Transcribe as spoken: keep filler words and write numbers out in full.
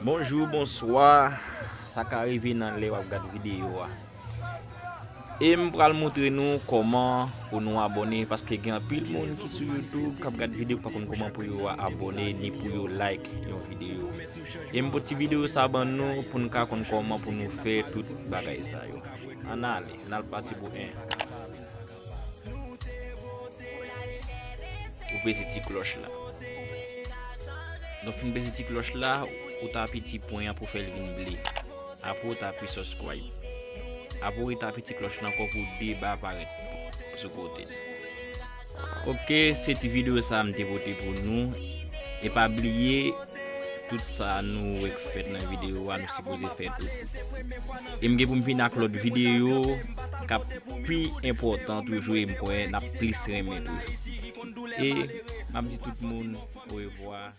Bonjou, bonswa. Sa ka rive nan lè w ap gad videyo a. E m pral montre nou kòman pou nou abòne, paske gen anpil moun ki sou YouTube k ap gad videyo k pa konn kòman pou yo abòne ni pou yo like yon videyo. E m pote ti videyo sa ban nou pou n ka konn kòman pou nou fè tout bagay sa yo. Ann ale, ann al pati pou en. Ou peze ti klòch la. Lè w fin peze ti klòch la, ou tape ti pwen an pou fè l vin ble. Apre ou tape subscribe. Apre ou retape ti klòch la ankò pou de ba parèt sou kote. Ok, se ti videyo sa a m te pote pou nou. E pa bliye, tout sa nou wè k fèt nan videyo a, nou sipoze fè tou. E m gen pou m vin ak lòt videyo k ap pi enpòtan toujou, e m kwè n ap plis renmen toujou. E m ap di tout moun orevwa.